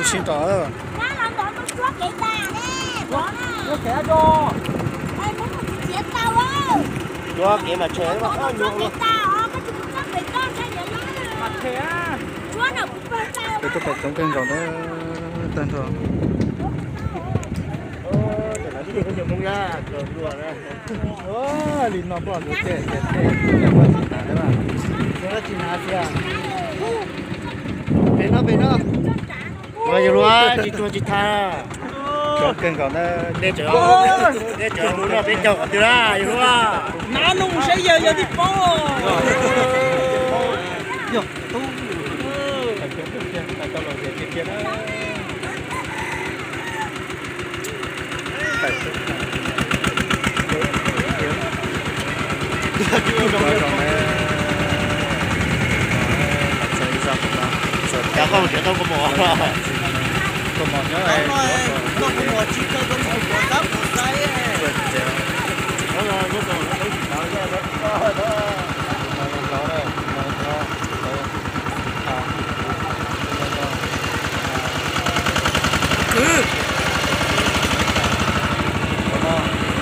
Tsis nrog. Cuab kev mas tshem. Peb tuaj pem coob kawg nkaus na, tag nrho. Li no poj luag tej tias tej, poj tsis hnav thiab. Pem no, pem no. Yog luag tsis tuag tsis thaj. Coob kawg nkaus na. Nej tseem mus noj peb caug qhov twg na yog luag? Nab nub mus saib yawg yog tib pob. Yog tub. Cov koj mus txiav tau kua muag. Kua muag nyob, kua muag tsis tau kua muag puas tab puas xaiv.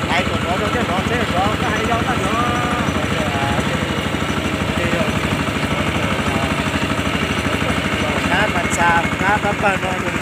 Hais kom zov rau thiab zov tsheb zov koj hais yau tag zov. Qab mas txha qab pab pawg no yog